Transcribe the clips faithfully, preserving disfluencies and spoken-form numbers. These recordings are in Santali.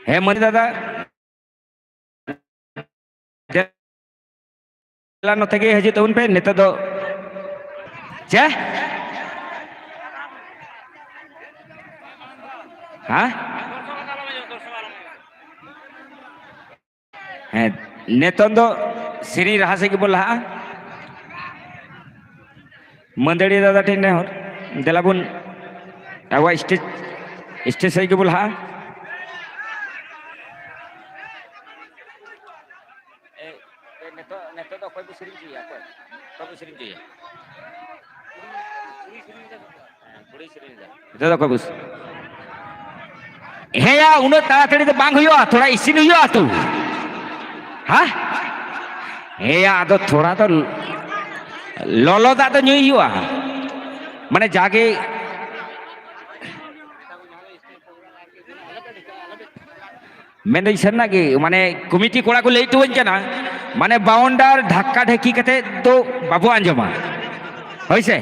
ᱦᱮᱸ, ᱢᱟᱹᱱ ᱫᱟᱫᱟ, ᱫᱮᱞᱟ ᱱᱚᱛᱮ ᱜᱮ ᱦᱤᱡᱩᱜ ᱛᱟᱵᱚᱱ ᱯᱮ᱾ ᱱᱤᱛᱚᱜ ᱫᱚ ᱪᱮ? ᱦᱮᱸ? ᱦᱮᱸ, ᱱᱤᱛᱚᱝ ᱫᱚ ᱥᱮᱨᱮᱧ ᱨᱟᱦᱟ ᱥᱮᱫ ᱜᱮᱵᱚᱱ ᱞᱟᱦᱟᱜᱼᱟ᱾ ᱢᱟᱹᱫᱟᱹᱲᱤᱭᱟᱹ ᱫᱟᱫᱟ ᱴᱷᱮᱱ ᱱᱮᱦᱚᱨ, ᱫᱮᱞᱟ ᱵᱚᱱ ᱟᱵᱚᱣᱟᱜ stage, stage ᱥᱮᱫ ᱜᱮᱵᱚᱱ ᱞᱟᱦᱟᱜᱼᱟ᱾ ᱮ, ᱮ, ᱱᱤᱛᱚᱜ, ᱱᱤᱛᱚᱜ ᱫᱚ ᱚᱠᱚᱭ ᱵᱚ ᱥᱮᱨᱮᱧ ᱦᱚᱪᱚᱭᱟ? ᱚᱠᱚᱭ? ᱚᱠᱚᱭ ᱵᱚ ᱥᱮᱨᱮᱧ ᱦᱚᱪᱚᱭᱟ? ᱦᱮᱸ, ᱠᱩᱲᱤ ᱥᱮᱨᱮᱧ ᱫᱟ᱾ ᱱᱤᱛᱚᱜ ᱫᱚ ᱚᱠᱚᱭ ᱵᱚ ᱥᱮ-, ᱦᱮᱸᱭᱟ, ᱩᱱᱟᱹᱜ ᱛᱟᱲᱟᱛᱟᱲᱤ ᱫᱚ ᱵᱟᱝ ᱦᱩᱭᱩᱜᱼᱟ, ᱛᱷᱚᱲᱟ ᱤᱥᱤᱱ ᱦᱩᱭᱩᱜᱼᱟ ᱛᱚ᱾ ᱦᱮᱸ? ᱦᱮᱸᱭᱟ, ᱟᱫᱚ ᱛᱷᱚᱲᱟ ᱫᱚ ᱞᱚᱞᱚ ᱫᱟᱜ ᱫᱚ ᱧᱩᱭ ᱦᱩᱭᱩᱜᱼᱟ᱾ ᱢᱟᱱᱮ ᱡᱟᱜᱮ ᱢᱮᱱᱫᱟᱹᱧ ᱥᱟᱹᱨᱤᱱᱟᱜ ᱜᱮ, ᱢᱟᱱᱮ ᱠᱚᱢᱤᱴᱤ ᱠᱚᱲᱟ ᱠᱚ ᱞᱟᱹᱭ ᱦᱚᱴᱚᱣᱟᱹᱧ ᱠᱟᱱᱟ, ᱢᱟᱱᱮ ᱵᱟᱣᱩᱱᱰᱟᱨ ᱫᱷᱟᱠᱠᱟ ᱫᱷᱟᱹᱠᱠᱤ ᱠᱟᱛᱮ ᱫᱚ ᱵᱟᱵᱚ ᱟᱸᱡᱚᱢᱟ᱾ ᱦᱳᱭ ᱥᱮ?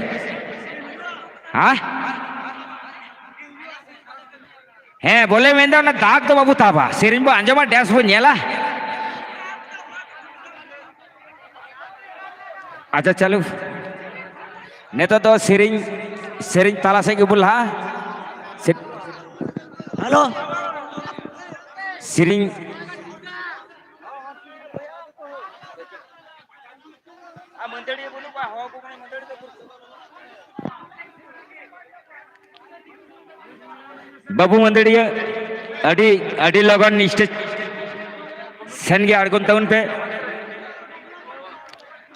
ᱦᱮᱸ? ᱦᱮᱸ, ᱵᱚᱞᱮ ᱢᱮᱱᱫᱟ ᱚᱱᱟ ᱫᱟᱜ ᱫᱚ ᱵᱟᱵᱚ ᱛᱟᱵᱟ, ᱥᱮᱨᱮᱧ ᱵᱚ ᱟᱸᱡᱚᱢᱟ, dance ᱵᱚ ᱧᱮᱞᱟ᱾ ᱟᱪᱪᱷᱟ, ᱪᱟᱞᱩ᱾ ᱱᱤᱛᱚᱜ ᱫᱚ ᱥᱮᱨᱮᱧ, ᱥᱮᱨᱮᱧ ᱛᱟᱞᱟ ᱥᱮᱫ ᱜᱮᱵᱚᱱ ᱞᱟᱦᱟᱜᱼᱟ᱾ ᱥᱮ-, ᱦᱮᱞᱳ᱾ ᱥᱮᱨᱮᱧ᱾ ᱵᱟᱹᱵᱩ ᱢᱟᱹᱫᱟᱹᱲᱤᱭᱟᱹ, ᱟᱹᱰᱤ, ᱟᱹᱰᱤ ᱞᱚᱜᱚᱱ stage ᱥᱮᱱ ᱜᱮ ᱟᱬᱜᱚᱱ ᱛᱟᱵᱚᱱ ᱯᱮ᱾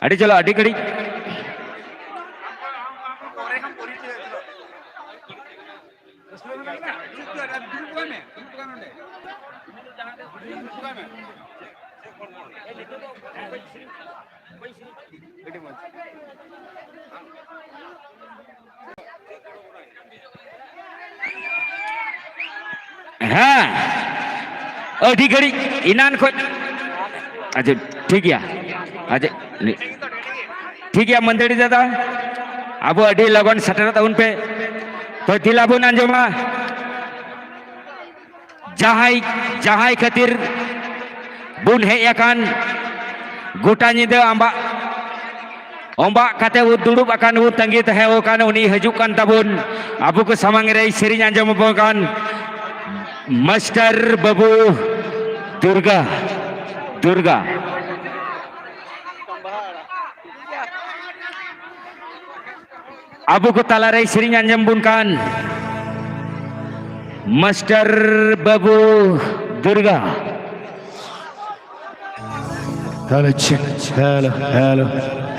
ᱟᱹᱰᱤ ᱪᱚᱞᱚ, ᱟᱹᱰᱤ ᱜᱷᱟᱹᱲᱤᱡ᱾ ᱦᱮᱸ, ᱟᱹᱰᱤ ᱜᱷᱟᱹᱲᱤᱡ ᱮᱱᱟᱱ ᱠᱷᱚᱡ᱾ ᱟᱪᱪᱷᱟ, ᱴᱷᱤᱠ ᱜᱮᱭᱟ᱾ ᱟᱪᱪᱷᱟ, ᱴᱷᱤᱠ ᱜᱮᱭᱟ ᱢᱟᱹᱫᱟᱹᱲᱤ ᱫᱟᱫᱟ, ᱟᱵᱚ ᱟᱹᱰᱤ ᱞᱚᱜᱚᱱ ᱥᱮᱴᱮᱨᱚᱜ ᱛᱟᱵᱚᱱ ᱯᱮ᱾ ᱛᱚ ᱫᱮᱞᱟ ᱵᱚᱱ ᱟᱸᱡᱚᱢᱟ᱾ ᱡᱟᱦᱟᱸᱭ ᱡᱟᱦᱟᱸᱭ ᱠᱷᱟᱹᱛᱤᱨ ᱵᱚᱱ ᱦᱮᱡ ᱟᱠᱟᱱ, ᱜᱚᱴᱟ ᱧᱤᱫᱟᱹ ᱟᱢᱵᱟᱜ ᱚᱢᱵᱟᱜ ᱠᱟᱛᱮ ᱵᱚᱱ ᱫᱩᱲᱩᱵ ᱟᱠᱟᱱ, ᱵᱚᱱ ᱛᱟᱺᱜᱤ ᱛᱟᱦᱮᱸ ᱟᱠᱟᱱ, ᱩᱱᱤ ᱦᱤᱡᱩᱜ ᱠᱟᱱ ᱛᱟᱵᱚᱱ, ᱟᱵᱚ ᱠᱚ ᱥᱟᱢᱟᱝ ᱨᱮᱭ ᱥᱮᱨᱮᱧ ᱟᱸᱡᱚᱢ ᱟᱵᱚᱱ ᱠᱟᱱ ᱢᱟᱥᱴᱟᱨ ᱵᱟᱹᱵᱩ ᱫᱩᱨᱜᱟ, ᱫᱩᱨᱜᱟ᱾ ᱟᱵᱚ ᱠᱚ ᱛᱟᱞᱟᱨᱮᱭ ᱥᱮᱨᱮᱧ ᱟᱸᱡᱚᱢ ᱵᱚᱱ ᱠᱟᱱ ᱢᱟᱥᱴᱟᱨ ᱵᱟᱹᱵᱩ Durga. Hello, check. Hello, hello,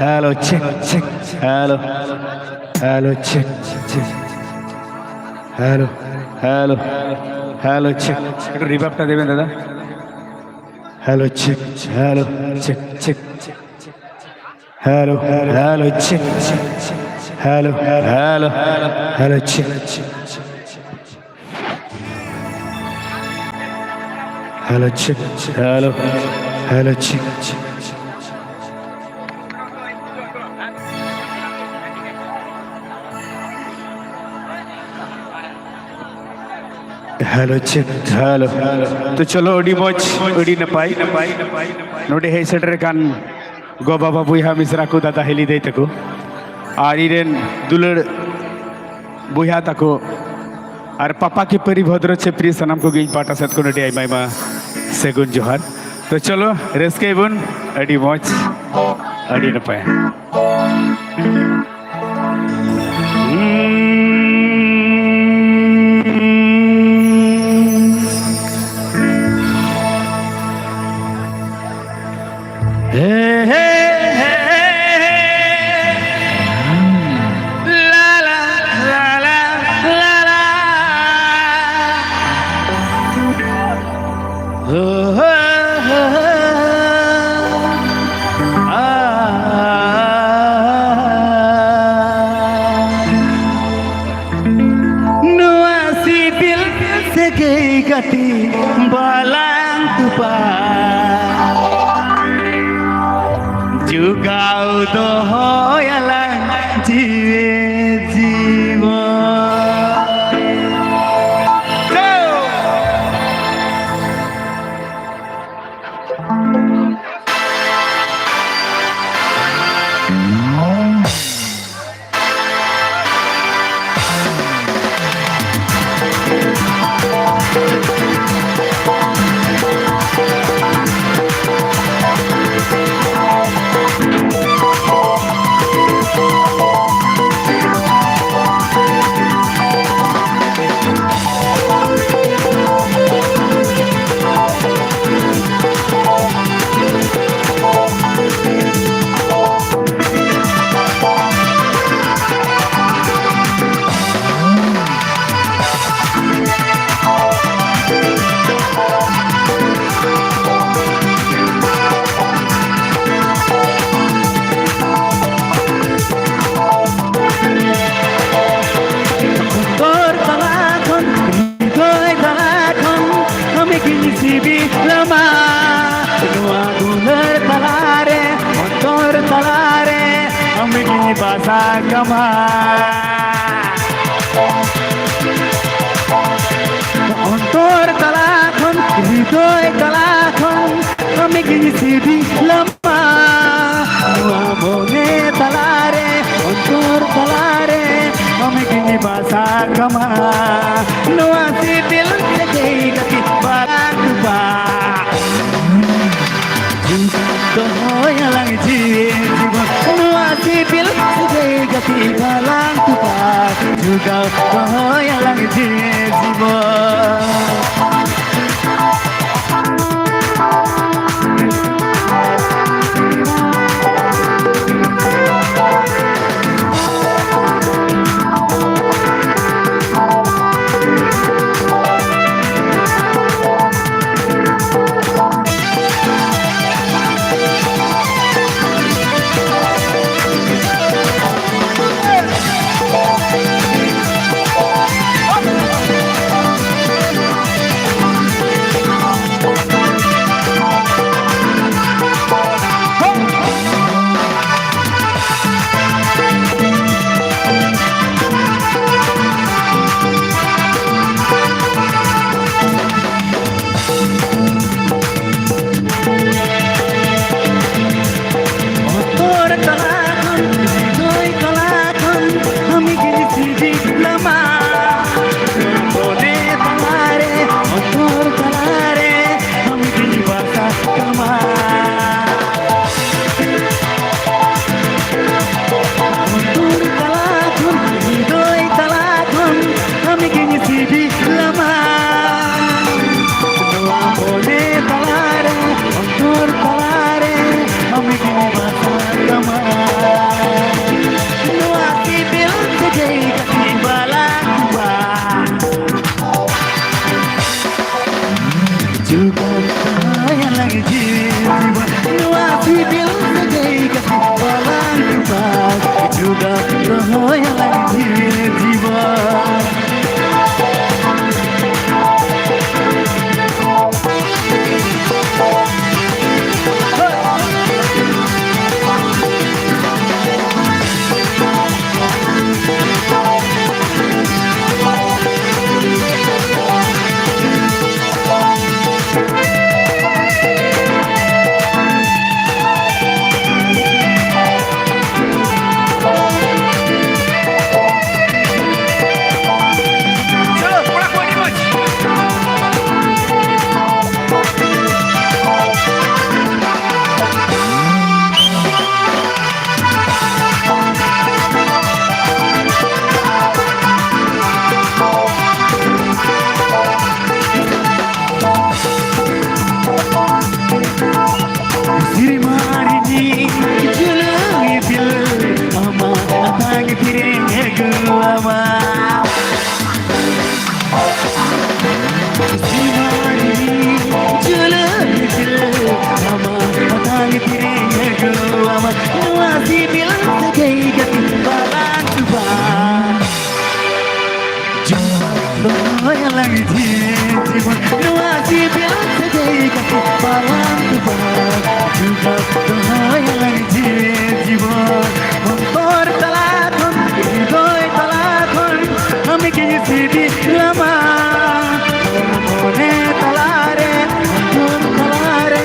hello, check, check. Hello, hello, check, check. Hello, hello, hello, check. একটু রিভার্বটা দেবেন, দাদা। Hello, check. Hello, check, check. Hello, hello, check, check. Hello, hello, hello, check. Hello, check. Hello, hello, check. Hello, check. Hello. ᱛᱚ ᱪᱚᱞᱚ, ᱟᱹᱰᱤ ᱢᱚᱡᱽ, ᱟᱹᱰᱤ ᱱᱟᱯᱟᱭ᱾ ᱱᱚᱰᱮ ᱦᱮᱡ ᱥᱮᱴᱮᱨ ᱟᱠᱟᱱ ᱜᱚ ᱵᱟᱵᱟ, ᱵᱚᱭᱦᱟ ᱢᱤᱥᱨᱟ ᱠᱚ, ᱫᱟᱫᱟ ᱦᱤᱞᱤ ᱫᱟᱹᱭ ᱛᱟᱠᱚ, ᱟᱨ ᱤᱧ ᱨᱮᱱ ᱫᱩᱞᱟᱹᱲ ᱵᱚᱭᱦᱟ ᱛᱟᱠᱚ, ᱟᱨ ᱯᱟᱯᱟ ᱠᱤ ᱯᱟᱹᱨᱤ ᱵᱷᱚᱫᱨᱚ ᱪᱷᱮᱯᱨᱤ, ᱥᱟᱱᱟᱢ ᱠᱚᱜᱮ ᱤᱧ ᱯᱟᱦᱴᱟ ᱥᱮᱫ ᱠᱷᱚᱱ ᱟᱹᱰᱤ ᱟᱭᱢᱟ ᱟᱭᱢᱟ ᱥᱟᱹᱜᱩᱱ ᱡᱚᱦᱟᱨ᱾ ᱛᱚ ᱪᱚᱞᱚ, ᱨᱟᱹᱥᱠᱟᱹᱭ ᱵᱚᱱ, ᱟᱹᱰᱤ ᱢᱚᱡᱽ, ᱟᱹᱰᱤ ᱱᱟᱯᱟᱭ᱾ ᱱᱚᱣᱟ ᱥᱤᱵᱤᱞ ᱥᱟᱹᱜᱟᱹᱭ ᱜᱟᱛᱮ ᱵᱟᱞᱟᱝ ᱛᱚᱯᱟ, ᱡᱚᱜᱟᱣ ᱫᱚᱦᱚᱭᱟᱞᱟᱝ ᱡᱤᱣᱮᱫ ᱡᱤᱵᱚᱱ᱾ ᱟᱢᱟ᱾ ᱚᱱᱛᱚᱨ ᱛᱟᱞᱟ ᱠᱷᱚᱱ, ᱦᱨᱤᱫᱚᱭ ᱛᱟᱞᱟ ᱠᱷᱚᱱ, ᱟᱢᱜᱤᱧ ᱥᱤᱵᱤᱞᱟᱢᱟ᱾ ᱱᱚᱣᱟ ᱢᱚᱱᱮ ᱛᱟᱞᱟᱨᱮ, ᱚᱱᱛᱚᱨ ᱛᱟᱞᱟᱨᱮ, ᱟᱢᱜᱤᱧ ᱵᱟᱥᱟ ᱠᱟᱢᱟ᱾ ᱱᱚᱣᱟ ᱥᱤᱵᱤᱞ ᱥᱟᱹᱜᱟᱹᱭ ᱜᱟᱛᱮ ᱵᱟᱨᱟᱠ ᱵᱟ᱾ ᱫᱚᱦᱚᱭᱟᱞᱟᱝ ᱡᱤᱣᱤ ᱡᱤᱵᱚᱱ, ᱱᱚᱣᱟ ᱥᱤᱵᱤᱞ ᱥᱟᱹᱜᱟᱹᱭ ᱜᱟᱛᱮ ᱵᱟᱞᱟᱝ ᱛᱚᱯᱟ, ᱡᱚᱜᱟᱣ ᱫᱚᱦᱚᱭᱟᱞᱟᱝ ᱡᱤᱣᱤ ᱡᱤᱵᱚᱱ᱾ ᱟᱢᱟ᱾ ᱥᱤᱢᱟᱹᱲᱤ ᱡᱩᱞᱩᱜ ᱡᱩᱞᱩᱜ ᱟᱢᱟ, ᱢᱟᱛᱟᱞ ᱛᱤᱨᱮᱧ ᱟᱹᱜᱩ ᱟᱢᱟ, ᱱᱚᱣᱟ ᱥᱤᱵᱤᱞ ᱥᱟᱹᱜᱟᱹᱭ ᱜᱟᱛᱮ ᱵᱟᱞᱟᱝ ᱛᱩᱵᱟ᱾ ᱡᱩᱜᱟᱣ ᱫᱚᱦᱚᱭᱟᱞᱟᱝ ᱡᱤᱭᱚᱱ ᱡᱤᱵᱚᱱ, ᱱᱚᱣᱟ ᱥᱤᱵᱤᱞ ᱥᱟᱹᱜᱟᱹᱭ ᱜᱟᱛᱮ ᱵᱟᱞᱟᱝ ᱛᱩᱵᱟ᱾ ᱡᱩᱜᱟᱣ ᱫᱚᱦᱚᱭᱟᱞᱟᱝ ᱡᱤᱭᱚᱱ ᱡᱤᱵᱚᱱ, ᱚᱱᱛᱚᱨ ᱛᱟᱞᱟ ᱠᱷᱚᱱ, ᱦᱨᱤᱫᱚᱭ ᱛᱟᱞᱟ ᱠᱷᱚᱱ ᱟᱢᱜᱤᱧ ᱥᱤᱵᱤᱞᱟᱢᱟ᱾ ᱢᱚᱱᱮ ᱛᱟᱞᱟᱨᱮ, ᱟᱸᱡᱚᱢ ᱛᱟᱞᱟᱨᱮ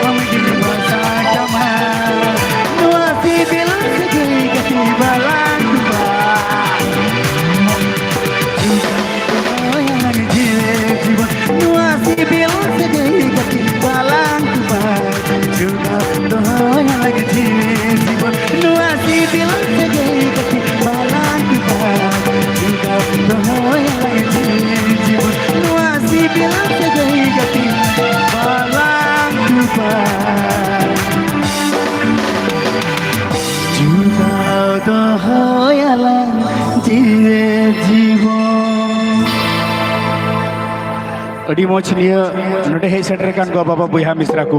ᱟᱢᱜᱤᱧ ᱵᱟᱥᱟ ᱠᱟᱢᱟ᱾ ᱱᱚᱣᱟ ᱥᱤᱵᱤᱞ ᱥᱟᱹᱜᱟᱹᱭ ᱜᱟᱛᱮ ᱵᱟᱞᱟᱝ ᱛᱩᱵᱟ᱾ ᱡᱩᱜᱟᱣ ᱫᱚᱦᱚᱭᱟᱞᱟᱝ ᱡᱤᱭᱚᱱ ᱡᱤᱵᱚᱱ, ᱱᱚᱣᱟ ᱥᱤᱵᱤᱞ ᱥᱟᱹᱜᱟᱹᱭ ᱜᱟᱛᱮ ᱵᱟᱞᱟᱝ ᱛᱩᱵᱟ᱾ ᱡᱩᱜᱟᱣ ᱫᱚᱦᱚᱭᱟᱞᱟᱝ ᱡᱤᱭᱚᱱ ᱡᱤᱵᱚᱱ, ᱱᱚᱣᱟ ᱥᱤᱵᱤᱞ ᱥᱟᱹᱜᱟᱹᱭ ᱜᱟᱛᱮ ᱵᱟᱞᱟᱝ ᱛᱩᱵᱟ᱾ ᱡᱩᱜᱟᱣ ᱫᱚᱦᱚᱭᱟᱞᱟᱝ ᱡᱤᱭᱚᱱ ᱡᱤᱵᱚᱱ, ᱱᱚᱣᱟ ᱥᱤᱵᱤᱞ ᱥᱟᱹᱜᱟᱹᱭ ᱜᱟᱛᱮ ᱵᱟᱞᱟᱝ ᱛᱩᱵᱟ᱾ ᱡᱩᱜᱟᱣ ᱫᱚᱦᱚᱭᱟᱞᱟᱝ ᱡᱤᱭᱚᱱ ᱡᱤᱵᱚᱱ᱾ ᱟᱹᱰᱤ ᱢᱚᱡᱽ ᱱᱤᱭᱟᱹ ᱱᱚᱰᱮ ᱦᱮᱡ ᱥᱮᱴᱮᱨ ᱟᱠᱟᱱ ᱜᱚ ᱵᱟᱵᱟ ᱵᱚᱭᱦᱟ ᱢᱤᱥᱨᱟ ᱠᱚ᱾